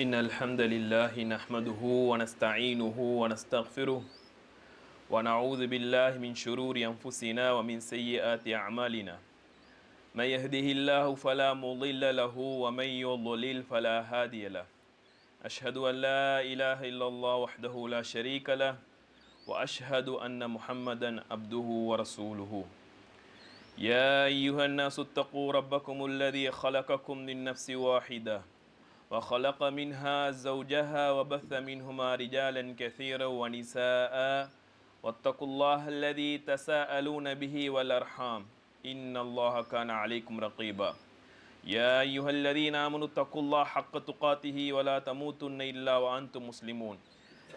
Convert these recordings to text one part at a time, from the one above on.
إن الحمد لله نحمده ونستعينه ونستغفره ونعوذ بالله من شرور أنفسنا ومن سيئات أعمالنا. من يهده الله فلا مضل له ومن يضلل فلا هادي له. أشهد أن لا إله إلا الله وحده لا شريك له وأشهد أن محمدا عبده ورسوله. يا أيها الناس اتقوا ربكم الذي خلقكم من نفس واحدة وخلق منها زوجها وبث منهما رجالا كثيرا ونساء واتقوا الله الذي تساءلون به والأرحام إن الله كان عليكم رقيبا. يا أيها الذين آمنوا اتقوا الله حق تقاته ولا تموتن إلا وأنتم مسلمون.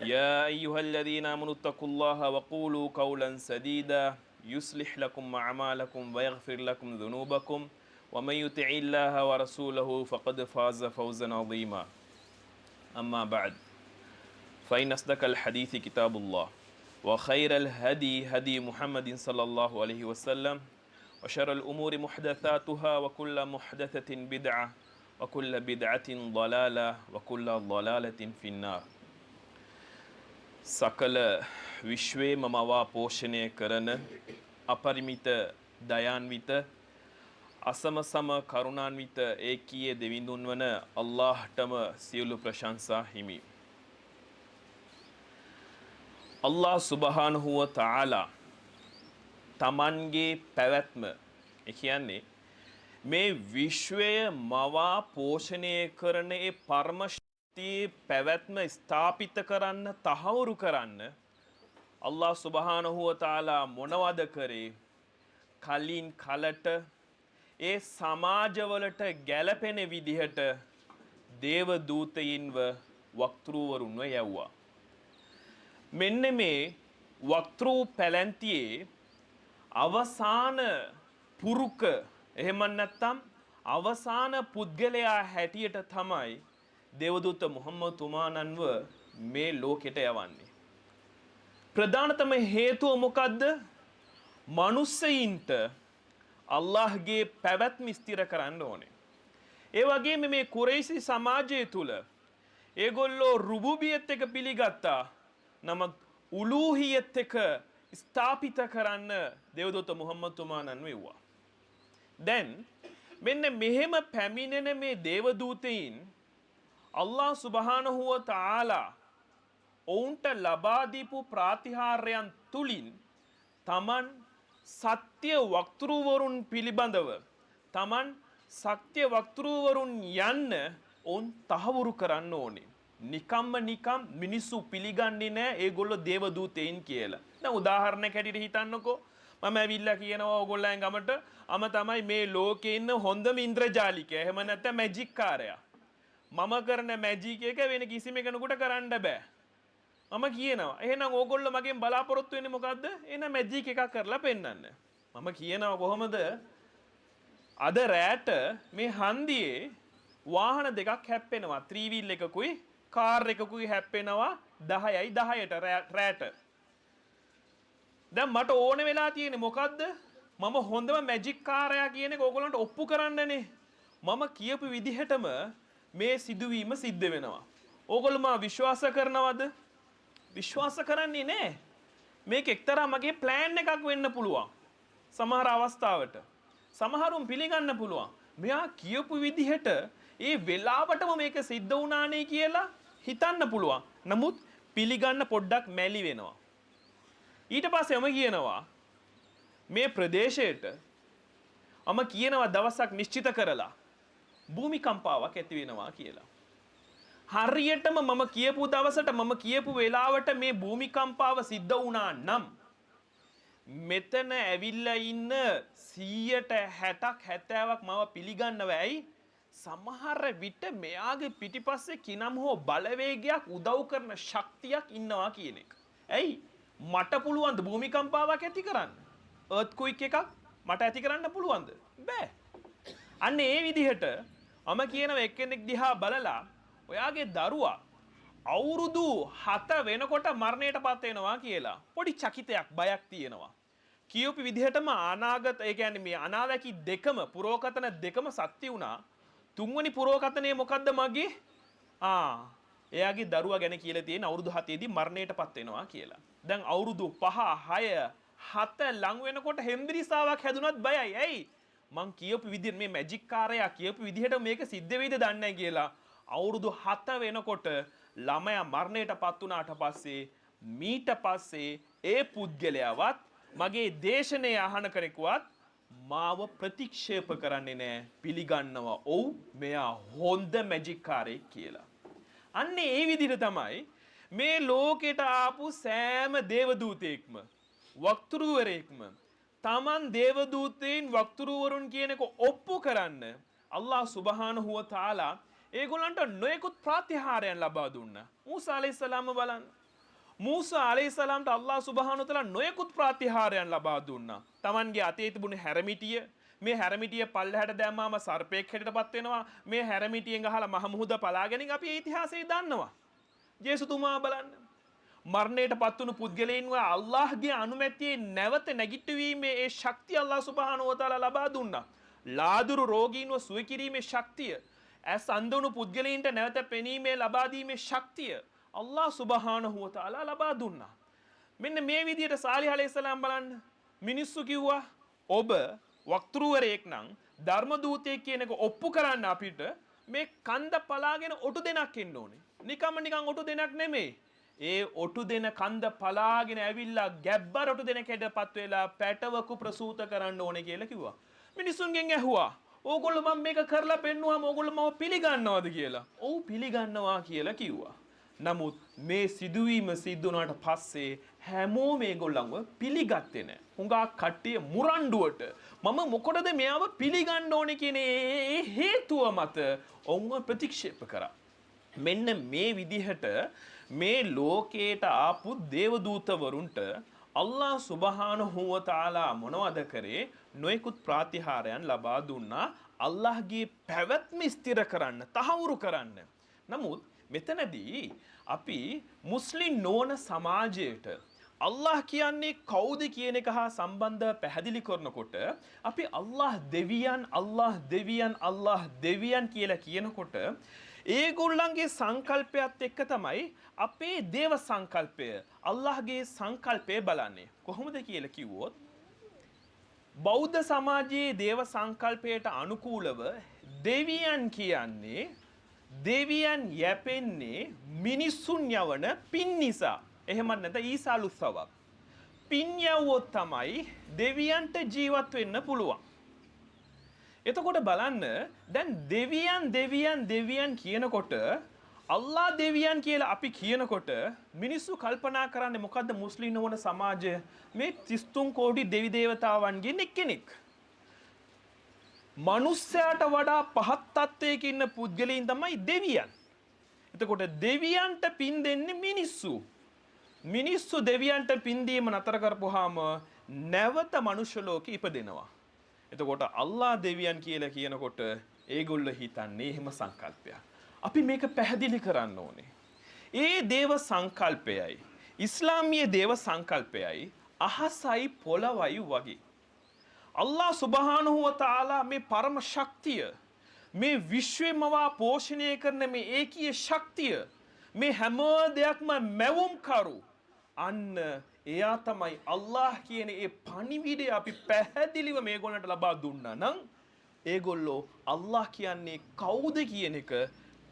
يا أيها الذين آمنوا اتقوا الله وقولوا قولا سديدا يصلح لكم أعمالكم ويغفر لكم ذنوبكم ومن يطع الله ورسوله فقد فاز فوزا عظيما. أما بعد، فإن أصدق الحديث كتاب الله وخير الهدي هدي محمد صلى الله عليه وسلم وشر الأمور محدثاتها وكل محدثة بدعة وكل بدعة ضلالة وكل ضلالة في النار. සකල විශ්වයේම මවා පෝෂණය කරන අපරිමිත දයාන්විත අසම සම කරුණාන්විත ඒකීය දෙවිඳුන් වන අල්ලාහ්ටම සියලු ප්‍රශංසා හිමි. අල්ලාහ් සුබ්හානහු ව තාලා තමන්ගේ පැවැත්ම, ඒ කියන්නේ මේ විශ්වය මවා පෝෂණය කරන ඒ පරම ශක්තියේ පැවැත්ම ස්ථාපිත කරන්න, තහවුරු කරන්න අල්ලාහ් සුබ්හානහු ව තාලා මොනවද කරේ? කලින් කලට ඒ සමාජවලට ගැලපෙන විදිහට දේව දූතයින්ව වක්තෘවරුන්ව යැව්වා. මෙන්න මේ වක්තෘ පැලැන්තියේ අවසාන පුරුක, එහෙම නැත්නම් අවසාන පුද්ගලයා හැටියට තමයි දේවදූත මුහම්මද් තුමාණන්ව මේ ලෝකෙට යවන්නේ. ප්‍රධානතම හේතුව මොකද්ද? මනුස්සයින්ට අල්ලාහ්ගේ පැවැත්ම ස්ථිර කරන්න ඕනේ. ඒ වගේම මේ කුරයිසි සමාජය තුල ඒගොල්ලෝ රුබුබියත් එක පිළිගත්තා. නමුත් උලූහියත් එක ස්ථාපිත කරන්න දේවදූත මුහම්මද් තුමාණන්ව එව්වා. දැන් මෙන්න මෙහෙම පැමිණෙන මේ දේවදූතයින් අල්ලාහ් සුබ්හානහු ව තාලා ඔවුන්ට ලබා දීපු ප්‍රාතිහාර්යයන් තුලින් තමන් සත්‍ය වක්තෘවරුන් පිළිබඳව, තමන් සත්‍ය වක්තෘවරුන් යන්න ඔවුන් තහවුරු කරන්න ඕනේ. නිකම්ම නිකම් මිනිස්සු පිළිගන්නේ නෑ ඒගොල්ලෝ දේවදූතයින් කියලා. දැන් උදාහරණයක් හැටියට හිතන්නකෝ, මම ඇවිල්ලා කියනවා ඕගොල්ලන් ගමට අම තමයි මේ ලෝකේ ඉන්න හොඳම ඉන්ද්‍රජාලිකයා, එහෙම නැත්නම් මැජික් කාරයා. මම කරන මැජික් එක වෙන කිසිම කෙනෙකුට කරන්න බෑ. මම කියනවා. එහෙනම් ඕගොල්ලෝ මගෙන් බලාපොරොත්තු වෙන්නේ මොකද්ද? එහෙනම් මැජික් එකක් කරලා පෙන්නන්න. මම කියනවා කොහොමද? අද රෑට මේ හන්දියේ වාහන දෙකක් හැප්පෙනවා. ත්‍රී වීල් එකකුයි කාර් එකකුයි හැප්පෙනවා 10යි 10ට රෑට. දැන් මට ඕන වෙලා තියෙන්නේ මොකද්ද? මම හොඳම මැජික් කාරයා කියන එක ඕගොල්ලන්ට ඔප්පු කරන්නනේ. මම කියපු විදිහටම මේ සිදුවීම සිද්ධ වෙනවා. ඕගොල්ලෝ මාව විශ්වාස කරනවද? විශ්වාස කරන්නේ නෑ. මේක එක්තරා මගේ ප්ලෑන් එකක් වෙන්න පුළුවන්. සමහර අවස්ථාවට. සමහරුන් පිළිගන්න පුළුවන්. මෙයා කියපු විදිහට ඒ වෙලාවටම මේක සිද්ධ වුණානේ කියලා හිතන්න පුළුවන්. නමුත් පිළිගන්න පොඩ්ඩක් මැලි වෙනවා. ඊට පස්සේ මම කියනවා මේ ප්‍රදේශයට මම කියනවා දවසක් නිශ්චිත කරලා භූමිකම්පාවක් ඇති වෙනවා කියලා. හරියටම මම කියපු දවසට මම කියපු වෙලාවට මේ භූමිකම්පාව සිද්ධ වුණා නම් මෙතන ඇවිල්ලා ඉන්න 160ක් 70ක් මම පිළිගන්නව. ඇයි? සමහර විට මෙයාගේ පිටිපස්සේ කිනම් හෝ බලවේගයක් උදව් කරන ශක්තියක් ඉන්නවා කියන එක. ඇයි? මට පුළුවන්ද භූමිකම්පාවක් ඇති කරන්න? අර්ත්ක්වේක් එකක් මට ඇති කරන්න පුළුවන්ද? බෑ. අන්න ඒ විදිහට මම කියනවා එක්කෙනෙක් දිහා බලලා ඔයාගේ දරුවා අවුරුදු 7 වෙනකොට මරණයට පත් වෙනවා කියලා පොඩි චකිතයක් බයක් තියෙනවා. කියපු විදිහටම අනාගත, ඒ කියන්නේ මේ අනාවැකි දෙකම පුරෝකතන දෙකම සත්‍ය වුණා. තුන්වෙනි පුරෝකතනය මොකද්ද මගේ? එයාගේ දරුවා ගැන කියලා තියෙන අවුරුදු 7 දී මරණයට පත් වෙනවා කියලා. දැන් අවුරුදු 5 6 7 ලං වෙනකොට හෙම්බිරිසාවක් හැදුනත් බයයි. ඇයි? මං කියපු විදිහට මේ මැජික් කාරයා කියපු විදිහට මේක සිද්ධ වෙයිද දන්නේ නැහැ කියලා. අවුරුදු 7 වෙනකොට ළමයා මරණයට පත් වුණාට පස්සේ මීට පස්සේ ඒ පුද්ගලයාවත් මගේ දේශනය අහන කෙනෙකුවත් මාව ප්‍රතික්ෂේප කරන්නේ නෑ, පිළිගන්නවා ඔව් මෙයා හොඳ මැජික් කාරයෙක් කියලා. අන්න ඒ විදිහට තමයි මේ ලෝකෙට ආපු සෑම දේවදූතයෙක්ම වක්තුරුවරයෙක්ම තමන් දේවදූතයින් වක්තුරුවරුන් කියන එක ඔප්පු කරන්න අල්ලාහ් සුබ්හානහු වතාලා ඒගොල්ලන්ට නොයෙකුත් ප්‍රාතිහාර්යයන් ලබා දුන්නා. මූසා අලයිහිස්සලාම බලන්න. මූසා අලයිහිස්සලාම්ට අල්ලාහ් සුබ්හානහු වතාලා නොයෙකුත් ප්‍රාතිහාර්යයන් ලබා දුන්නා. තමන්ගේ අතේ තිබුණු හැරමිටිය, මේ හැරමිටිය පල්ලෙහාට දැම්මාම සර්පයෙක් හැටියටපත් වෙනවා. මේ හැරමිටියෙන් ගහලා මහ මුහුද පලාගෙන අපි ඒ ඉතිහාසය දන්නවා. ජේසුතුමා බලන්න. මරණයට පත් වුණු පුද්ගලයින්ව අල්ලාහ්ගේ අනුමැතියෙන් නැවත නැගිටවීමේ ඒ ශක්තිය අල්ලාහ් සුබ්හානහු වතාලා ලබා දුන්නා. ලාදුරු රෝගීන්ව සුව කිරීමේ ශක්තිය, ඇස් අන්ධ වුණු පුද්ගලයින්ට නැවත පෙනීමේ ලබා දීමේ ශක්තිය අල්ලාහ් සුබ්හානහු වතාලා ලබා දුන්නා. මෙන්න මේ විදිහට සාලිහ අලයිහිස්සලාම් බලන්න. මිනිස්සු කිව්වා ඔබ වක්තෘවරයෙක් නම් ධර්ම දූතයෙක් කියන එක ඔප්පු කරන්න අපිට මේ කන්ද පලාගෙන ඔටු දෙනක් එන්න ඕනේ. නිකම්ම නිකන් ඔටු දෙනක් නෙමෙයි. ඒ ඔටු දෙන කන්ද පලාගෙන ඇවිල්ලා ගැබ්බර ඔටු දෙනක් හැටපත් වෙලා පැටවකු ප්‍රසූත කරන්න ඕනේ කියලා කිව්වා. මිනිසුන්ගෙන් ඇහුවා ඕගොල්ලෝ මම මේක කරලා පෙන්නුවාම ඕගොල්ලෝ මම පිළිගන්නවද කියලා. ඔව් පිළිගන්නවා කියලා කිව්වා. නමුත් මේ සිදුවීම සිද්ධ වුණාට පස්සේ හැමෝම මේගොල්ලන්ව පිළිගත්තේ නෑ. හුඟක් කට්ටිය මුරණ්ඩුවට මම මොකටද මෙයාව පිළිගන්න ඕනේ කියන ඒ හේතුව මත ඔවුන්ව ප්‍රතික්ෂේප කරා. මෙන්න මේ විදිහට මේ ලෝකයට ආපු දේවදූතවරුන්ට අල්ලාහ් සුබ්හානහු වතාලා මොනවද කරේ? නොයෙකුත් ප්‍රාතිහාර්යයන් ලබා දුන්නා අල්ලාහ්ගේ පැවැත්ම ස්ථිර කරන්න, තහවුරු කරන්න. නමුත් මෙතනදී අපි මුස්ලිම් නොවන සමාජයට අල්ලාහ් කියන්නේ කවුද කියන එක හා සම්බන්ධව පැහැදිලි කරනකොට අපි අල්ලාහ් දෙවියන්, අල්ලාහ් දෙවියන්, අල්ලාහ් දෙවියන් කියලා කියනකොට ඒගොල්ලන්ගේ සංකල්පයත් එක්ක තමයි අපේ දේව සංකල්පය, අල්ලාහ්ගේ සංකල්පය බලන්නේ. කොහොමද කියලා කිව්වොත් බෞද්ධ සමාජයේ දේව සංකල්පයට අනුකූලව දෙවියන් කියන්නේ දෙවියන් යැපෙන්නේ මිනිස්සුන් යවන පින් නිසා. එහෙමත් නැත්නම් ඊසාලු සවබ්. පින් යවුවොත් තමයි දෙවියන්ට ජීවත් වෙන්න පුළුවන්. එතකොට බලන්න දැන් දෙවියන් දෙවියන් දෙවියන් කියනකොට අල්ලාහ් දෙවියන් කියලා අපි කියනකොට මිනිස්සු කල්පනා කරන්නේ මොකද්ද මුස්ලිම් නොවන සමාජය මේ 33 කෝටි දෙවි දේවතාවන්ගෙන් එක්කෙනෙක්. මනුස්සයාට වඩා පහත් තත්ත්වයක ඉන්න පුද්ගලයන් තමයි දෙවියන්. එතකොට දෙවියන්ට පින් දෙන්නේ මිනිස්සු. මිනිස්සු දෙවියන්ට පින් දීම නතර කරපුවාම නැවත මනුෂ්‍ය ලෝකෙ ඉපදෙනවා. එතකොට අල්ලාහ් දෙවියන් කියලා කියනකොට ඒගොල්ලෝ හිතන්නේ එහෙම සංකල්පයක්. අපි මේක පැහැදිලි කරන්න ඕනේ. ඒ දේව සංකල්පයයි ඉස්ලාමීය දේව සංකල්පයයි අහසයි පොළවයි වගේ. අල්ලාහ් සුබ්හානහු වතාලා මේ පරම ශක්තිය, මේ විශ්වෙමවා පෝෂණය කරන මේ ඒකීය ශක්තිය, මේ හැම දෙයක්ම මැවුම්කරු, අන්න එයා තමයි අල්ලාහ් කියන ඒ පණිවිඩය අපි පැහැදිලිව මේගොල්ලන්ට ලබා දුන්නා නම් ඒගොල්ලෝ අල්ලාහ් කියන්නේ කවුද කියන එක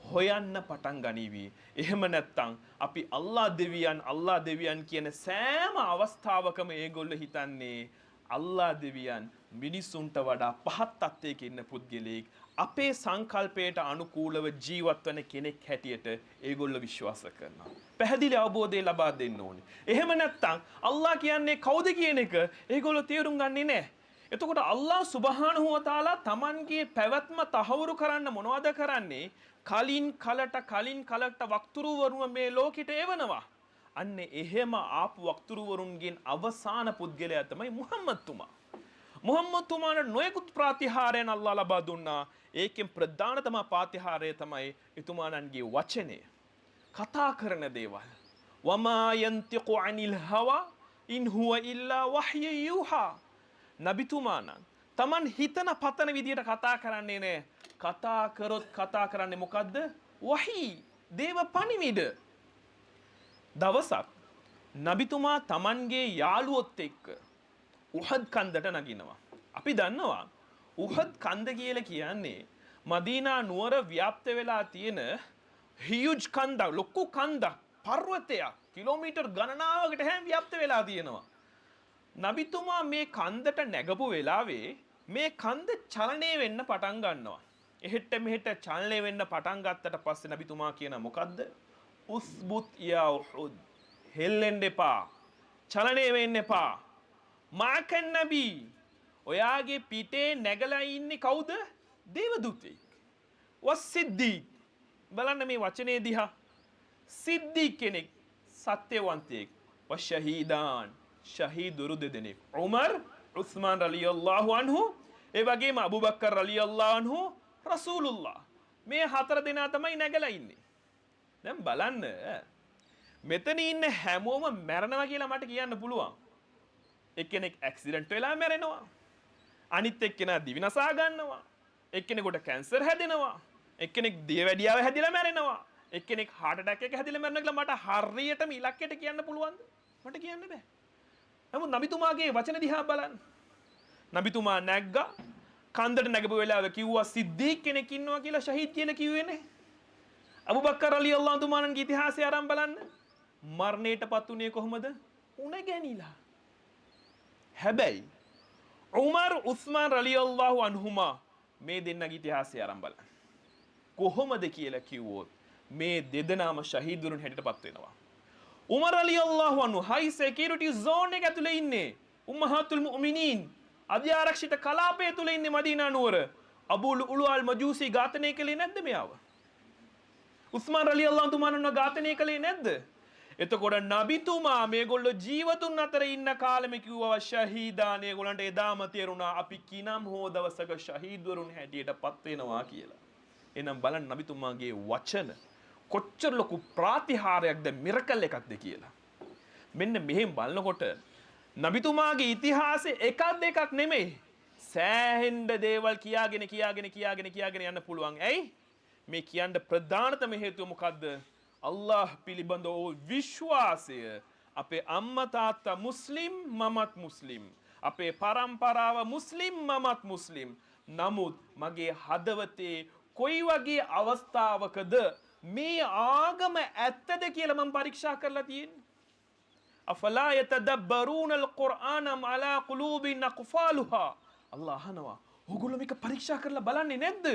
හොයන්න පටන් ගනීවි. එහෙම නැත්නම් අපි අල්ලාහ් දෙවියන් අල්ලාහ් දෙවියන් කියන සෑම අවස්ථාවකම ඒගොල්ලෝ හිතන්නේ අල්ලාහ් දෙවියන් මිනිසුන්ට වඩා පහත් තත්ත්වයක ඉන්න පුද්ගලයෙක්, අපේ සංකල්පයට අනුකූලව ජීවත් වන කෙනෙක් හැටියට ඒගොල්ලෝ විශ්වාස කරනවා. පැහැදිලි අවබෝධය ලබා දෙන්න ඕනේ. එහෙම නැත්නම් අල්ලාහ් කියන්නේ කවුද කියන එක ඒගොල්ලෝ තේරුම් ගන්නේ නැහැ. එතකොට අල්ලාහ් සුබ්හානහු වතාලා තමන්ගේ පැවැත්ම තහවුරු කරන්න මොනවද කරන්නේ? කලින් කලට කලින් කලට වක්තුරුවරුන් මේ ලෝකෙට එවනවා. අන්න එහෙම ආපු වක්තුරුවරුන්ගෙන් අවසාන පුද්ගලයා තමයි මුහම්මද් තුමා. මුහම්මද් තුමාට නොයෙකුත් ප්‍රාතිහාර්යයන් අල්ලාහ් ලබා දුන්නා. ඒකෙන් ප්‍රධානතම ප්‍රාතිහාර්යය තමයි එතුමාණන්ගේ වචනය. කතා කරන දේවල්. වමා යන්තිකු අනිල් හවා ඉන් හුව ඉල්ලා වහ්ය යූහා. නබිතුමාණන් තමන් හිතන පතන විදියට කතා කරන්නේ නෑ. කතා කරොත් කතා කරන්නේ මොකද්ද? වහී. දේව පණිවිඩ. දවසක් නබිතුමා තමන්ගේ යාළුවොත් එක්ක උහද් කන්දට නගිනවා. අපි දන්නවා උහද් කන්ද කියලා කියන්නේ මදීනා නුවර ව්‍යාප්ත වෙලා තියෙන හියුජ් කන්දක්, ලොකු කන්දක්, පර්වතයක්, කිලෝමීටර් ගණනාවකට හැම ව්‍යාප්ත වෙලා තියෙනවා. නබිතුමා මේ කන්දට නැගපු වෙලාවේ මේ කන්ද චලනය වෙන්න පටන් ගන්නවා. එහෙට මෙහෙට චලනය වෙන්න පටන් ගත්තට පස්සේ නබිතුමා කියන මොකද්ද? උස්බුත් යා උහුද්. හෙල්ලෙන්න එපා. චලනය වෙන්න එපා. මාකන් නබී, ඔයාගේ පිටේ නැගලා ඉන්නේ කවුද? දේවදූතයෙක්. වස්සිද්දීක්. බලන්න මේ වචනේ දිහා. සිද්දීක් කෙනෙක්, සත්‍යවන්තයෙක්. වෂහීදාන්, ෂහීදුරු දෙදෙනෙක්. උමර්, උස්මාන් රලියල්ලාහු අන්හු, ඒ වගේම අබූ බක්කර් රලියල්ලාහු අන්හු, රසූලුල්ලාහ්. මේ හතර දෙනා තමයි නැගලා ඉන්නේ. දැන් බලන්න මෙතන ඉන්න හැමෝම මැරෙනවා කියලා මට කියන්න පුළුවන්. එක්කෙනෙක් ඇක්සිඩන්ට් වෙලා මැරෙනවා. අනිත් එක්කෙනා දිවිනසා ගන්නවා. එක්කෙනෙකුට කැන්සර් හැදෙනවා. එක්කෙනෙක් දියවැඩියාව හැදිලා මැරෙනවා. එක්කෙනෙක් හાર્ට් ඇටැක් එක හැදිලා මැරෙනවා කියලා මට හරියටම ඉලක්කයට කියන්න පුළුවන්ද? මට කියන්න බෑ. නමුත් නබිතුමාගේ වචන දිහා බලන්න. නබිතුමා නැග්ගා. කන්දට නැගපු වෙලාව කිව්වා සිද්දීක් කෙනෙක් ඉන්නවා කියලා ෂහීද් කියලා කිව්වේ නේ. අබූ බක්කර් රලියල්ලාහු අන්හු තුමාණන්ගේ ඉතිහාසය අරන් බලන්න. මරණයටපත් උනේ කොහොමද? උණ ගැනිලා. හැබැයි උමර් උස්මාන් රලියල්ලාහු අන්හුමා මේ දෙන්නගේ ඉතිහාසය අරන් බලන්න. කොහොමද කියලා කිව්වොත් මේ දෙදෙනාම ෂහීදුරුන් හැටියටපත් වෙනවා. උමර් රලියල්ලාහු අන්හු හයි සෙකියුරිටි සෝන් එක ඇතුලේ ඉන්නේ. උම්මහතුල් මුමිනීන් අධ්‍යාරක්ෂිත කලාපය තුල ඉන්නේ මදීනා නුවර. අබූ ලුලු අල් මජූසි ඝාතනය කළේ නැද්ද මෙයාව? උස්මාන් රලියල්ලාහු අන්හු තුමාණන්ව ඝාතනය කළේ නැද්ද? එතකොට නබිතුමා මේගොල්ලෝ ජීවතුන් අතර ඉන්න කාලෙම කිව්වා ෂහීදාන. ඒගොල්ලන්ට එදාම තේරුණා අපි කිනම් හෝ දවසක ෂහීද්වරුන් හැටියට පත් වෙනවා කියලා. එහෙනම් බලන්න නබිතුමාගේ වචන කොච්චර ලොකු ප්‍රාතිහාර්යයක්ද, මිරකල් එකක්ද කියලා. මෙන්න මෙහෙම බලනකොට නබිතුමාගේ ඉතිහාසෙ එකක් දෙකක් නෙමෙයි, සෑහෙන්න දේවල් කියාගෙන කියාගෙන කියාගෙන කියාගෙන යන්න පුළුවන්. ඇයි මේ කියන්න ප්‍රධානතම හේතුව මොකද්ද? අල්ලාහ් පිළිබඳ වූ විශ්වාසය. අපේ අම්මා තාත්තා මුස්ලිම්, මමත් මුස්ලිම්. අපේ පරම්පරාව මුස්ලිම්, මමත් මුස්ලිම්. නමුත් මගේ හදවතේ කොයි වගේ අවස්ථාවකද මේ ආගම ඇත්තද කියලා මම පරීක්ෂා කරලා තියෙන්නේ. අෆලා යතදබ්බරූන අල් කුර්ආන අම් අලා කුලූබින් අක්ෆාලුහා. අල්ලාහ් අහනවා, ඕගොල්ලෝ මේක පරීක්ෂා කරලා බලන්නේ නැද්ද?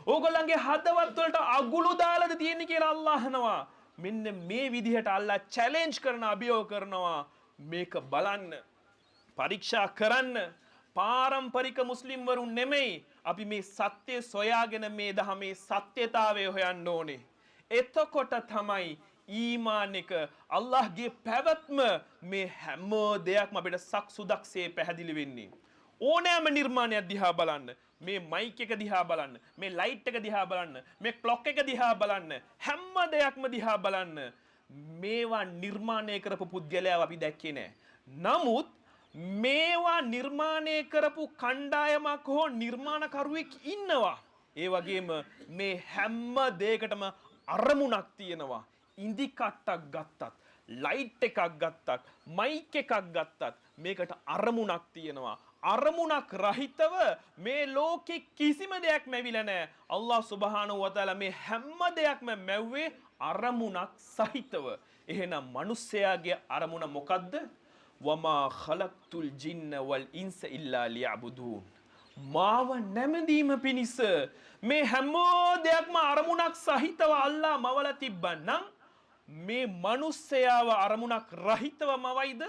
ඕගොල්ලන්ගේ හදවත් වලට අගුළු දාලාද තියෙන්නේ කියලා අල්ලාහ් අහනවා. මෙන්න මේ විදිහට අල්ලාහ් චැලෙන්ජ් කරන, අභියෝග කරනවා. මේක බලන්න, පරීක්ෂා කරන්න. පාරම්පරික මුස්ලිම්වරුන් නෙමෙයි, අපි මේ සත්‍ය සොයාගෙන මේ දහමේ සත්‍යතාවය හොයන්න ඕනේ. එතකොට තමයි ඊමාන් එක, අල්ලාහ්ගේ පැවැත්ම, මේ හැම දෙයක්ම අපිට සක්සුදක්සේ පැහැදිලි වෙන්නේ. ඕනෑම නිර්මාණයක් දිහා බලන්න, මේ මයික් එක දිහා බලන්න, මේ ලයිට් එක දිහා බලන්න, මේ ක්ලොක් එක දිහා බලන්න, හැම දෙයක්ම දිහා බලන්න. මේවා නිර්මාණය කරපු පුද්ගලයාව අපි දැක්කේ නෑ. නමුත් මේවා නිර්මාණය කරපු කණ්ඩායමක් හෝ නිර්මාණකරුවෙක් ඉන්නවා. ඒ වගේම මේ හැම දෙයකටම අරමුණක් තියෙනවා. ඉඳි කට්ටක් ගත්තත්, ලයිට් එකක් ගත්තත්, මයික් එකක් ගත්තත් මේකට අරමුණක් තියෙනවා. අරමුණක් රහිතව මේ ලෝකෙ කිසිම දෙයක් මැවිලා නෑ. අල්ලාහ් සුබ්හානහු වතාලා මේ හැම දෙයක්ම මැව්වේ අරමුණක් සහිතව. එහෙනම් මිනිස්සයාගේ අරමුණ මොකද්ද? වමා ඛලක්තුල් ජින්න වල් ඉන්ස ඉල්ලා ලියබුදුන්. මාව නැමදීම පිණිස මේ හැම දෙයක්ම අරමුණක් සහිතව අල්ලා මවලා තිබ්බනම් මේ මිනිස්සයාව අරමුණක් රහිතව මවයිද?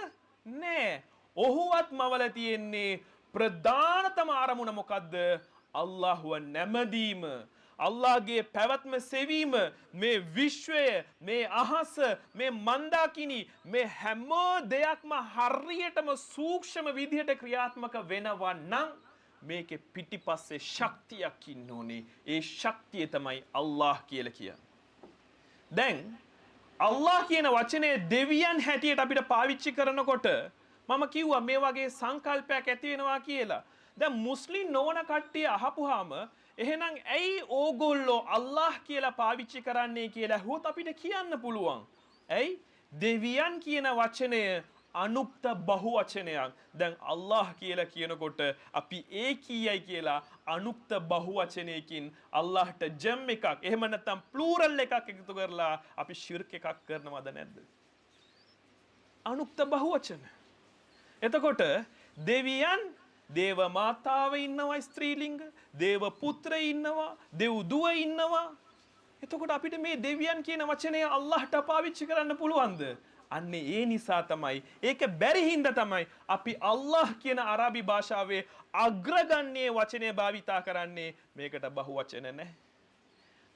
නෑ. ඔහුවත් මවලා තියෙන්නේ ප්‍රධානතම අරමුණ මොකද්ද? අල්ලාහ්ව නැමදීම, අල්ලාහ්ගේ පැවැත්ම සෙවීම, මේ විශ්වය, මේ අහස, මේ මන්දාකිනි, මේ හැම දෙයක්ම හරියටම සූක්ෂම විදිහට ක්‍රියාත්මක වෙනවා නම් මේකේ පිටිපස්සේ ශක්තියක් ඉන්න ඕනේ. ඒ ශක්තිය තමයි අල්ලාහ් කියලා කියන්නේ. දැන් අල්ලාහ් කියන වචනේ දෙවියන් හැටියට අපිට පාවිච්චි කරනකොට මම කිව්වා මේ වගේ සංකල්පයක් ඇති වෙනවා කියලා. දැන් මුස්ලිම් නොවන කට්ටිය අහපුවාම එහෙනම් ඇයි ඕගොල්ලෝ අල්ලාහ් කියලා පාවිච්චි කරන්නේ කියලා ඇහුවොත් අපිට කියන්න පුළුවන්. ඇයි? දෙවියන් කියන වචනය අනුක්ත බහුවචනයක්. දැන් අල්ලාහ් කියලා කියනකොට අපි ඒකීයයි කියලා අනුක්ත බහුවචනයකින් අල්ලාහ්ට ජම් එකක්, එහෙම නැත්නම් ප්ලූරල් එකක් එකතු කරලා අපි ශිර්ක් එකක් කරනවද නැද්ද? අනුක්ත බහුවචන. එතකොට දෙවියන් දේව මාතාව ඉන්නවා ස්ත්‍රීලිංග, දේව පුත්‍ර ඉන්නවා, දෙව් දුව ඉන්නවා. එතකොට අපිට මේ දෙවියන් කියන වචනය අල්ලාහ්ට පාවිච්චි කරන්න පුළුවන්ද? අන්න ඒ නිසා තමයි, ඒක බැරි හින්දා තමයි අපි අල්ලාහ් කියන අරබි භාෂාවේ අග්‍රගණ්‍ය වචනය භාවිතා කරන්නේ. මේකට බහුවචන නැහැ.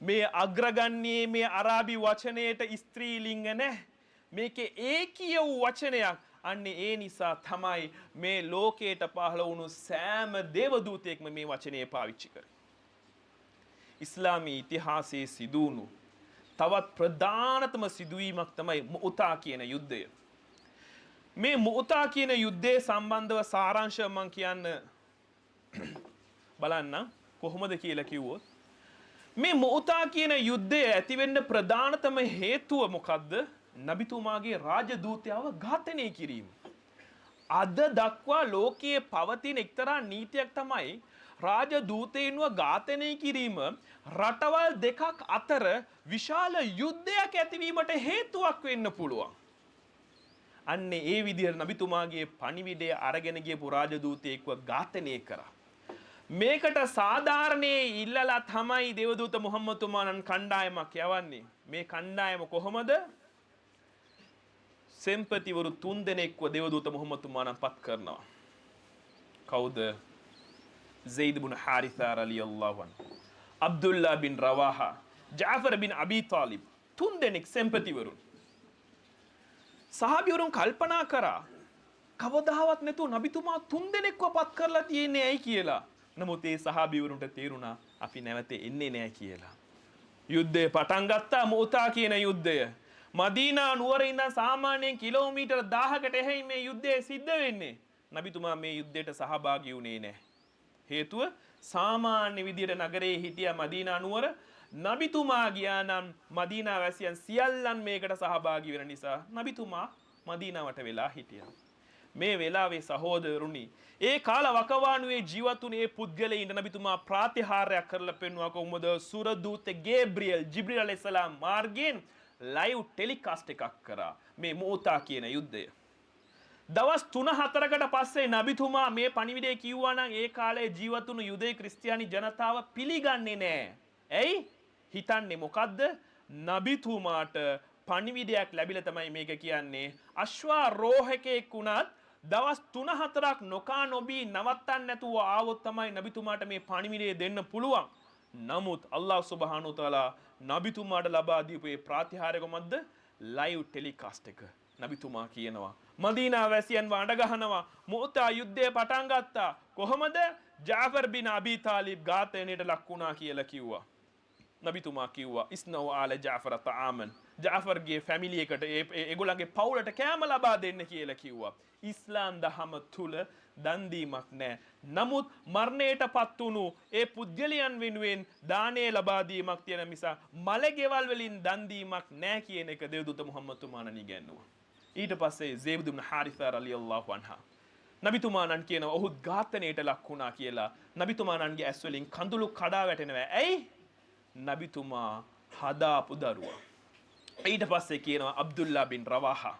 මේ අග්‍රගණ්‍යයේ මේ අරාබි වචනයට ස්ත්‍රීලිංග නැහැ. මේකේ ඒකීය වූ වචනයක්. අන්න ඒ නිසා තමයි මේ ලෝකයට පහළ වුණු සෑම දේවදූතයෙක්ම මේ වචනය පාවිච්චි කරේ. ඉස්ලාමී ඉතිහාසයේ සිදු වුණු තවත් ප්‍රධානතම සිදුවීමක් තමයි මුඋතා කියන යුද්ධය. මේ මුඋතා කියන යුද්ධයේ සම්බන්ධව සාරාංශය මං කියන්න බලන්න කොහොමද කියලා කිව්වොත්, මේ මුඋතා කියන යුද්ධය ඇතිවෙන්න ප්‍රධානතම හේතුව මොකද්ද? නබිතුමාගේ රාජදූතයව ඝාතනය කිරීම. අද දක්වා ලෝකයේ පවතින එක්තරා නීතියක් තමයි රාජදූතයින්ව ඝාතනය කිරීම රටවල් දෙකක් අතර විශාල යුද්ධයක් ඇතිවීමට හේතුවක් වෙන්න පුළුවන්. අන්න ඒ විදිහට නබිතුමාගේ පණිවිඩය අරගෙන ගියපු රාජදූතයෙක්ව ඝාතනය කරා. මේකට සාධාරණේ ඉල්ලලා තමයි දේවදූත මුහම්මද් තුමාණන් කණ්ඩායමක් යවන්නේ. මේ කණ්ඩායම කොහොමද? සෙම්පතිවරු තුන් දෙනෙක්ව දේවදූත මුහම්මද් තුමාණන් පත් කරනවා. කවුද? زيد بن حارثة رضي الله عنه، عبد الله බින් රවාහා, ජාෆර් බින් අබී තාලිබ්, තුන් දෙනෙක් සෙම්පතිවරුන්. සහාබිවරුන් කල්පනා කරා කවදාවත් නැතුව නබිතුමා තුන් දෙනෙක්ව පත් කරලා තියෙන්නේ ඇයි කියලා. නමුත් ඒ සහාබිවරුන්ට තේරුණා අපි නැවත එන්නේ නෑ කියලා. යුද්ධය පටන් ගත්තා, මුතා කියන යුද්ධය. මදීනා නුවර ඉඳන් සාමාන්‍යයෙන් කිලෝමීටර් 1000කට එහයින් මේ යුද්ධය සිද්ධ වෙන්නේ. නබිතුමා මේ යුද්ධයට සහභාගී වුණේ නෑ. හේතුව සාමාන්‍ය විදියට නගරේ හිටිය මදීනා නුවර, නබිතුමා ගියා නම් මදීනා වැසියන් සියල්ලන් මේකට සහභාගී වෙන නිසා නබිතුමා මදීනාවට වෙලා හිටියා. මේ වෙලාවේ සහෝදරුනි, ඒ කාල වකවානුවේ ජීවත් වුණු ඒ පුද්ගලයින්ට නබිතුමා ප්‍රාතිහාර්යයක් කරලා පෙන්වුවා කොහොමද? සුරදූත ගේබ්‍රියල් ජිබ්‍රීල් අලයිහිස්සලාම් මාර්ගයෙන් ලයිව් ටෙලිකාස්ට් එකක් කරා මේ මුතා කියන යුද්ධය. දවස් 3-4කට පස්සේ නබිතුමා මේ පණිවිඩය කිව්වා නම් ඒ කාලේ ජීවත් වුණු යුදෙව් ක්‍රිස්තියානි ජනතාව පිළිගන්නේ නෑ. ඇයි? හිතන්නේ මොකද්ද? නබිතුමාට පණිවිඩයක් ලැබිලා තමයි මේක කියන්නේ. අශ්වාරෝහකයෙක් වුණත් දවස් 3-4ක් නොකා නොබී නවත්තන්න නැතුව ආවොත් තමයි නබිතුමාට මේ පණිවිඩය දෙන්න පුළුවන්. නමුත් අල්ලාහ් සුබ්හානහු තාලා නබිතුමාට ලබා දීපු මේ ප්‍රාතිහාර්ය කොහොමද? ලයිව් ටෙලිකාස්ට් එක. නබිතුමා කියනවා මදීනා වැසියන්ව අඬ ගහනවා. මුතා යුද්ධය පටන් ගත්තා. කොහොමද? ජාෆර් බින් අබී තාලිබ් ඝාතනයට ලක් වුණා කියලා කිව්වා. නබිතුමා කිව්වා ඉස්නව් ආල ජාෆර් තාමන්, ජාෆර්ගේ ෆැමිලි එකට ඒගොල්ලන්ගේ පවුලට කෑම ලබා දෙන්න කියලා කිව්වා. ඉස්ලාම් දහම තුල දන් දීමක් නෑ. නමුත් මරණයට පත් වුණු ඒ පුද්ගලයන් වෙනුවෙන් දානය ලබා දීමක් තියෙන මිස මලගෙවල් වලින් දන් දීමක් නෑ කියන එක දේවදූත මුහම්මද් තුමාණන් ඉගැන්නුවා. ඊට පස්සේ සෙයිද් ඉබ්නු හාරිසා රලියල්ලාහු අන්හා නබිතුමාණන් කියනවා ඔහු ඝාතනයට ලක් වුණා කියලා. නබිතුමාණන්ගේ ඇස් වලින් කඳුළු කඩා වැටෙනවා. ඇයි? නබිතුමා හදාපු දරුවා. ඊට පස්සේ කියනවා අබ්දුල්ලා බින් රවාහා.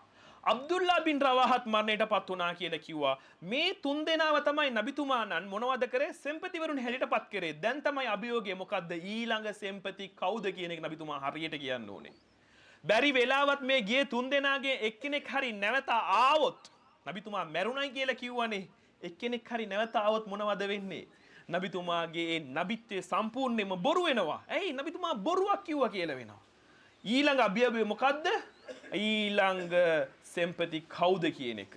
අබ්දුල්ලා බින් රවාහත් මරණයට පත් වුණා කියලා කිව්වා. මේ තුන් දෙනාව තමයි නබිතුමාණන් මොනවද කරේ? සෙම්පතිවරුන් හැටියට පත් කරේ. දැන් තමයි අභියෝගය මොකද්ද? ඊළඟ සෙම්පති කවුද කියන එක නබිතුමා හරියට කියන්න ඕනේ. බැරි වෙලාවත් මේ ගියේ තුන් දෙනාගේ එක්කෙනෙක් හරි නැවත ආවොත්, නබිතුමා මැරුණයි කියලා කිව්වනේ, එක්කෙනෙක් හරි නැවත ආවොත් මොනවද වෙන්නේ? නබිතුමාගේ ඒ නබිත්වයේ සම්පූර්ණයෙන්ම බොරු වෙනවා. ඇයි? නබිතුමා බොරුවක් කිව්වා කියලා වෙනවා. ඊළඟ අභියෝගය මොකද්ද? ඊළඟ සෙම්පති කවුද කියන එක.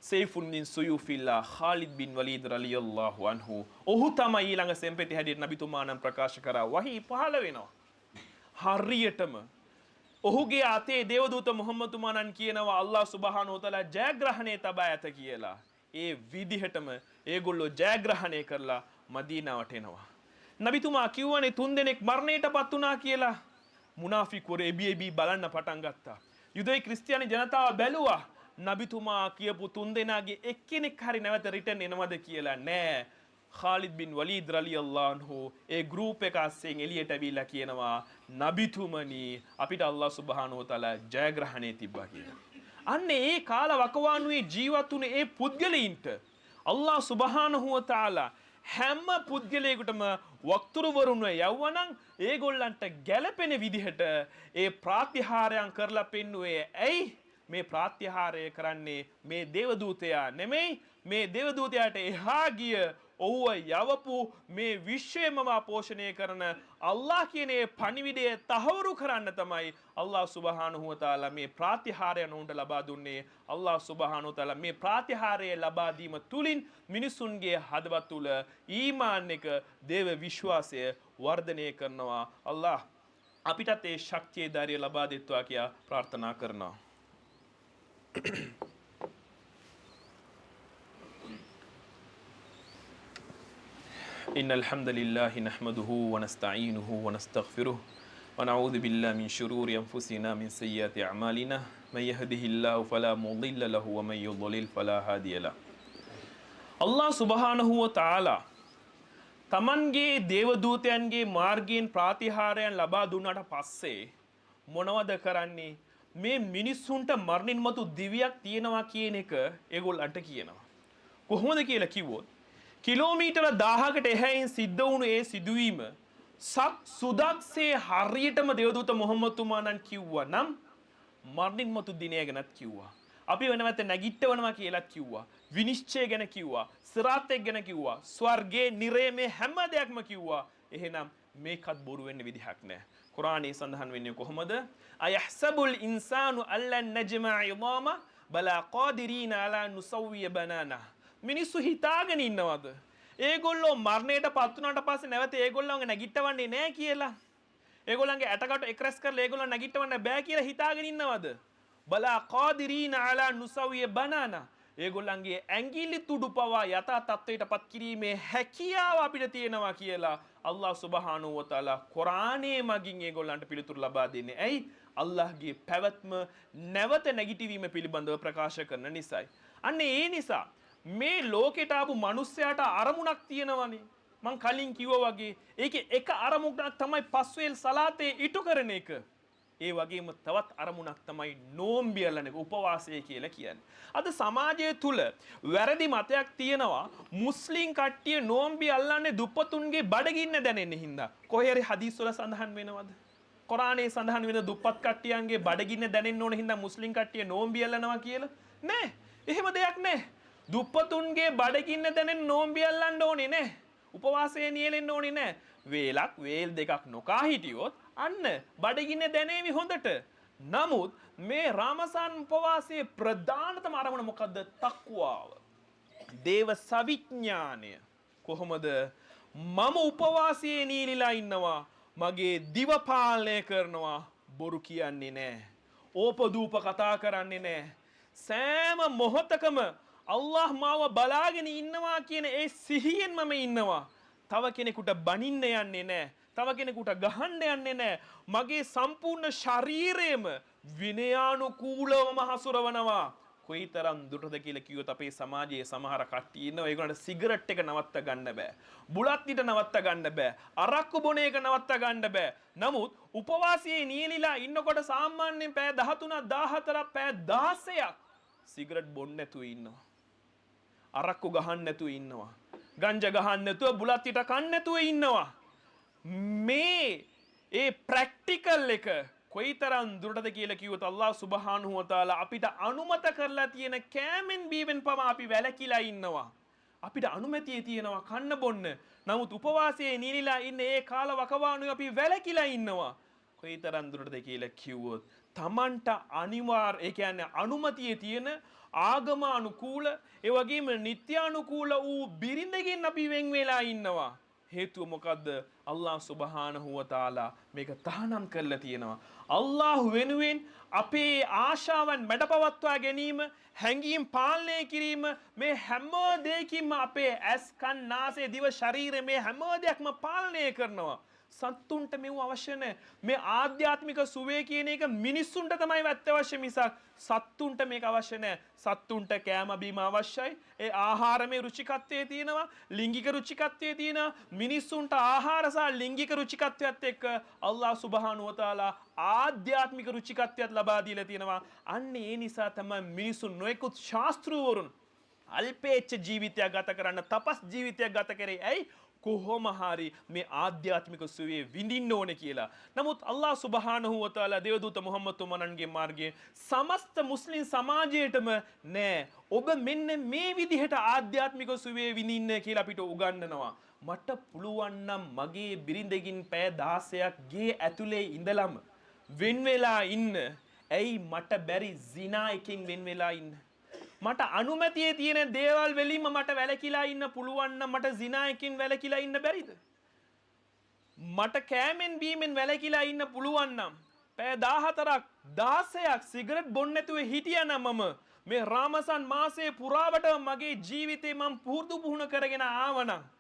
සයිෆුන් මින් සුයුෆිල්ලා ખાලිද් බින් වලීද් රලියල්ලාහු අන්හු. ඔහු තමයි ඊළඟ සෙම්පති හැටියට නබිතුමා නම් ප්‍රකාශ කරා. වහී පහළ වෙනවා. හරියටම ඔහුගේ අතේ දේවදූත මුහම්මද් තුමාණන් කියනවා අල්ලාහ් සුබ්හානහු වතාලා ජයග්‍රහණය තබා ඇත කියලා. ඒ විදිහටම ඒගොල්ලෝ ජයග්‍රහණය කරලා මදීනාවට එනවා. නබිතුමා කිව්වනේ තුන් දෙනෙක් මරණයට පත් වුණා කියලා. මුනාෆික්වරු එබි එබි බලන්න පටන් ගත්තා. යුදෙව් ක්‍රිස්තියානි ජනතාව බැලුවා නබිතුමා කියපු තුන් දෙනාගේ එක්කෙනෙක් හරි නැවත රිටර්න් එනවද කියලා. නෑ. ખાලිද් බින් වලීද් රලියල්ලාහු අන්හු ඒ ගෲප් එක අස්සෙන් එළියට ඇවිල්ලා කියනවා නබිතුමනි අපිට අල්ලාහ් සුබ්හානහු වතාලා ජයග්‍රහණය තිබ්බා කියලා. අන්න ඒ කාල වකවානුවේ ජීවත් වුණ ඒ පුද්ගලයින්ට අල්ලාහ් සුබ්හානහු වතාලා හැම පුද්ගලයෙකුටම වක්තුරුවරුන්ව යවුවනම් ඒගොල්ලන්ට ගැළපෙන විදිහට ඒ ප්‍රාතිහාර්යයන් කරලා පෙන්නුවේ. ඇයි මේ ප්‍රාතිහාර්ය කරන්නේ? මේ දේවදූතයා නෙමෙයි, මේ දේවදූතයාට එහා ගිය ඔහුව යවපු මේ විශ්වයම පෝෂණය කරන අල්ලාහ් කියන ඒ පණිවිඩය තහවුරු කරන්න තමයි අල්ලාහ් සුබ්හානහු වතාලා මේ ප්‍රාතිහාර්යයන් ඔවුන්ට ලබා දුන්නේ. අල්ලාහ් සුබ්හානහු වතාලා මේ ප්‍රාතිහාර්යය ලබා දීම තුලින් මිනිසුන්ගේ හදවත් තුල ඊමාන් එක, දේව විශ්වාසය වර්ධනය කරනවා. අල්ලාහ් අපිටත් ඒ ශක්තිය ධෛර්යය ලබා දෙත්වා කියා ප්‍රාර්ථනා කරනවා. إن الحمد لله نحمده ونستعينه ونستغفره ونعوذ بالله من شرور أنفسنا من سيئات أعمالنا من يهده الله فلا مضل له ومن يضلل فلا هادي له. අල්ලාහ් සුබ්හානහු වතාලා තමන්ගේ දේවදූතයන්ගේ මාර්ගයෙන් ප්‍රාතිහාර්යයන් ලබා දුන්නාට පස්සේ මොනවද කරන්නේ? මේ මිනිස්සුන්ට මරණින් මතු දිවියක් තියෙනවා කියන එක ඒගොල්ලන්ට කියනවා. කොහොමද කියලා කිව්වොත්, කිලෝමීටර 1000කට එහැයින් සිද්ධ වුණු ඒ සිදුවීම සක් සුදක්සේ හරියටම දේවදූත මොහම්මද් තුමාණන් කිව්වා නම් මරණින් මතු දිනය ගැනත් කිව්වා. අපි වෙනවත නැගිටවනවා කියලාත් කිව්වා. විනිශ්චය ගැන කිව්වා. සිරාත් එක් ගැන කිව්වා. ස්වර්ගයේ නිරේ මේ හැම දෙයක්ම කිව්වා. එහෙනම් මේකත් බොරු වෙන්න විදිහක් නෑ. කුරානයේ සඳහන් වෙන්නේ කොහොමද? අයහ්සබුල් ඉන්සානු අල්ලන් නජමා ඉදාම බලා කාදිරීන අලා නුසව්විය බනානා. මිනිස්සු හිතාගෙන ඉන්නවද ඒගොල්ලෝ මරණයට පත් වුණාට පස්සේ නැවත ඒගොල්ලන්ව නැගිටවන්නේ නෑ කියලා? ඒගොල්ලන්ගේ ඇටකට එක්රැස් කරලා ඒගොල්ලන් නැගිටවන්න බෑ කියලා හිතාගෙන ඉන්නවද? බලා කාදිරීන අලා නුසව්විය බනානා. ඒගොල්ලන්ගේ ඇඟිලි තුඩු පවා යථා තත්ත්වයට පත් කිරීමේ හැකියාව අපිට තියෙනවා කියලා අල්ලාහ් සුබ්හානහු වතාලා කුරානයේ මගින් ඒගොල්ලන්ට පිළිතුරු ලබා දෙන්නේ. ඇයි? අල්ලාහ්ගේ පැවැත්ම නැවත නැගිටවීම පිළිබඳව ප්‍රකාශ කරන නිසායි. අන්න ඒ නිසා මේ ලෝකෙට ආපු මිනිස්සයාට අරමුණක් තියෙනවනේ. මං කලින් කිව්වා වගේ ඒකේ එක අරමුණක් තමයි පස්වේල් සලාතේ ඉටු කරන එක. ඒ වගේම තවත් අරමුණක් තමයි නෝම්බි අල්ලන එක, උපවාසය කියලා කියන්නේ. අද සමාජය තුල වැරදි මතයක් තියෙනවා මුස්ලිම් කට්ටිය නෝම්බි අල්ලන්නේ දුප්පතුන්ගේ බඩගින්න දැනෙන්න හින්දා. කොහේ හරි හදීස් වල සඳහන් වෙනවද? කොරානයේ සඳහන් වෙන දුප්පත් කට්ටියන්ගේ බඩගින්න දැනෙන්න ඕන හින්දා මුස්ලිම් කට්ටිය නෝම්බි අල්ලනවා කියලා? නෑ. එහෙම දෙයක් නෑ. දුප්පතුන්ගේ බඩගින්න දැනෙන්න නෝම්බි අල්ලන්න ඕනේ නෑ. උපවාසය නියැලෙන්න ඕනේ නෑ. වේලක් වේල් දෙකක් නොකා හිටියොත් අන්න බඩගින්න දැනේවි හොඳට. නමුත් මේ රමසාන් උපවාසයේ ප්‍රධානතම අරමුණ මොකද්ද? තක්වාව. දේව සවිඥානය. කොහොමද? මම උපවාසයේ නියැලිලා ඉන්නවා. මගේ දිව පාලනය කරනවා. බොරු කියන්නේ නෑ. ඕපදූප කතා කරන්නේ නෑ. සෑම මොහොතකම අල්ලාහ් මාව බලාගෙන ඉන්නවා කියන ඒ සිහියෙන් මම ඉන්නවා. තව කෙනෙකුට බනින්න යන්නේ නෑ. තව කෙනෙකුට ගහන්න යන්නේ නෑ. මගේ සම්පූර්ණ ශරීරයම විනයානුකූලවම හසුරවනවා. කොයිතරම් දුරටද කියලා කිව්වොත් අපේ සමාජයේ සමහර කට්ටිය ඉන්නවා ඒගොල්ලන්ට සිගරට් එක නවත්ත ගන්න බෑ. බුලත් ඊට නවත්ත ගන්න බෑ. අරක්කු බොන එක නවත්ත ගන්න බෑ. නමුත් උපවාසයේ නියැලිලා ඉන්නකොට සාමාන්‍යයෙන් පැය 13ක් 14ක් පැය 16ක් සිගරට් බොන්න නැතුව ඉන්නවා. අරක්කු ගහන්න නැතුව ඉන්නවා. ගංජා ගහන්න නැතුව බුලත් ඊට කන්න නැතුව ඉන්නවා. මේ ඒ ප්‍රැක්ටිකල් එක කොයිතරම් දුරටද කියලා කිව්වොත් අල්ලාහ් සුබ්හානහු වතාලා අපිට අනුමත කරලා තියෙන කෑමෙන් බීමෙන් පවා අපි වැළකීලා ඉන්නවා. අපිට අනුමැතිය තියෙනවා කන්න බොන්න. නමුත් උපවාසයේ නියැලිලා ඉන්න ඒ කාල වකවානුවේ අපි වැළකීලා ඉන්නවා. කොයිතරම් දුරටද කියලා කිව්වොත් තමන්ට අනිවාර්ය, ඒ කියන්නේ අනුමැතිය තියෙන ආගමානුකූල ඒ වගේම නිත්‍යානුකූල වූ බිරිඳගෙන් අපි වෙන් වෙලා ඉන්නවා. හේතුව මොකද්ද? අල්ලාහ් සුබ්හානහු වතාලා මේක තහනම් කරලා තියෙනවා. අල්ලාහ් වෙනුවෙන් අපේ ආශාවන් මැඩපවත්වා ගැනීම, හැඟීම් පාලනය කිරීම, මේ හැම දෙයකින්ම අපේ ඇස්, කන්, නාසය, දිව, ශරීරය මේ හැම දෙයක්ම පාලනය කරනවා. සත්තුන්ට මෙව අවශ්‍ය නැහැ. මේ ආධ්‍යාත්මික සුවය කියන එක මිනිස්සුන්ට තමයි අත්‍යවශ්‍ය මිසක් සත්තුන්ට මේක අවශ්‍ය නැහැ. සත්තුන්ට කෑම බීම අවශ්‍යයි. ඒ ආහාරමේ රුචිකත්වයේ තියෙනවා, ලිංගික රුචිකත්වයේ තියෙනවා. මිනිස්සුන්ට ආහාර සහ ලිංගික රුචිකත්වයත් එක්ක අල්ලාහ් සුබ්හානහු වතාලා ආධ්‍යාත්මික රුචිකත්වයත් ලබා දීලා තියෙනවා. අන්න ඒ නිසා තමයි මිනිසුන් නොයෙකුත් ශාස්ත්‍රවරුන් අල්පේච්ඡ ජීවිතයක් ගත කරන්න, තපස් ජීවිතයක් ගත කරේ. ඇයි? කොහොම හරි මේ ආධ්‍යාත්මික සුවය විඳින්න ඕනේ කියලා. නමුත් අල්ලාහ් සුබ්හානහු වතාලා දේවදූත මුහම්මද් තුමනන්ගේ මාර්ගයේ සමස්ත මුස්ලිම් සමාජයටම නෑ, ඔබ මෙන්න මේ විදිහට ආධ්‍යාත්මික සුවය විඳින්න කියලා අපිට උගන්වනවා. මට පුළුවන් නම් මගේ බිරිඳකින් පැය 16ක් ගේ ඇතුලේ ඉඳලම වෙන් වෙලා ඉන්න. ඇයි මට බැරි සිනා එකෙන් වෙන් වෙලා ඉන්න? මට අනුමැතියේ තියෙන දේවල් වලින්ම මට වැළකීලා ඉන්න පුළුවන් නම් මට සිනා එකෙන් වැළකීලා ඉන්න බැරිද? මට කෑමෙන් බීමෙන් වැළකීලා ඉන්න පුළුවන් නම් පැය 14ක් 16ක් සිගරට් බොන්න නැතුව හිටියා නම් මම මේ රාමසන් මාසයේ පුරාවටම මගේ ජීවිතේ මම පුරුදු පුහුණු කරගෙන ආවනම්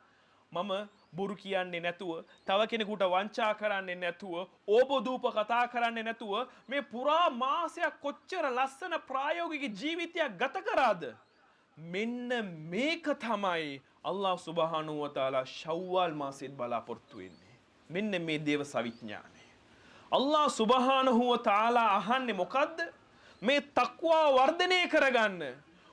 මම බොරු කියන්නේ නැතුව, තව කෙනෙකුට වංචා කරන්නේ නැතුව, ඕපදූප කතා කරන්නේ නැතුව මේ පුරා මාසයක් කොච්චර ලස්සන ප්‍රායෝගික ජීවිතයක් ගත කරාද? මෙන්න මේක තමයි අල්ලාහ් සුබ්හානහු වතාලා ශව්වාල් මාසෙත් බලාපොරොත්තු වෙන්නේ. මෙන්න මේ දේව සවිඥානය. අල්ලාහ් සුබ්හානහු වතාලා අහන්නේ මොකද්ද? මේ තක්වා වර්ධනය කරගන්න.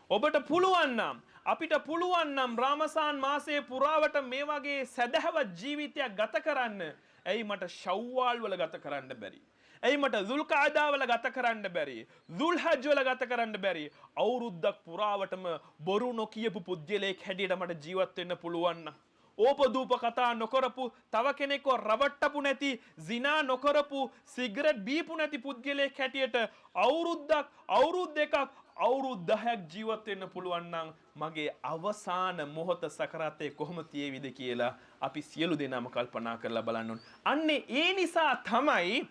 ඔබට පුළුවන් නම්, අපිට පුළුවන් නම් රාමසාන් මාසයේ පුරාවට මේ වගේ සැදැහැවත් ජීවිතයක් ගත කරන්න. ඇයි මට ශව්වාල් වල ගත කරන්න බැරි? ඇයි මට දුල්කාදා වල ගත කරන්න බැරි? දුල්හජ් වල ගත කරන්න බැරි? අවුරුද්දක් පුරාවටම බොරු නොකියපු පුද්ගලයෙක් හැටියට මට ජීවත් වෙන්න පුළුවන් නම්, ඕපදූප කතා නොකරපු, තව කෙනෙක්ව රවට්ටපු නැති, සිනා නොකරපු, සිගරට් බීපු නැති පුද්ගලයෙක් හැටියට අවුරුද්දක්, අවුරුදු දෙකක්, අවුරුදු 10ක් ජීවත් වෙන්න පුළුවන් නම් මගේ අවසාන මොහොත සකරාතේ කොහොම තියේවිද කියලා අපි සියලු දෙනාම කල්පනා කරලා බලන්න ඕනේ. අන්නේ ඒ නිසා තමයි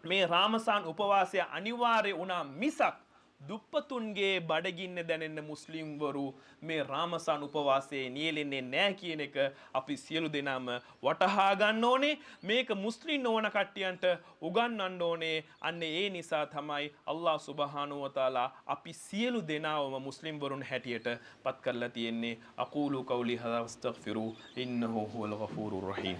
මේ රාමසාන් උපවාසය අනිවාර්ය වුණා මිසක් දුප්පතුන්ගේ බඩගින්න දැනෙන මුස්ලිම්වරු මේ රාමසාන් උපවාසයේ නියැලෙන්නේ නෑ කියන එක අපි සියලු දෙනාම වටහා ගන්න ඕනේ. මේක මුස්ලිම් නොවන කට්ටියන්ට උගන්වන්න ඕනේ. අන්න ඒ නිසා තමයි අල්ලාහ් සුබ්හානහු වතාලා අපි සියලු දෙනාවම මුස්ලිම්වරුන් හැටියට පත් කරලා තියෙන්නේ. අකූලු කවුලි හදා වස්තග්ෆිරු ඉන්නහු හුවල් ගෆූරුර් රහීම්.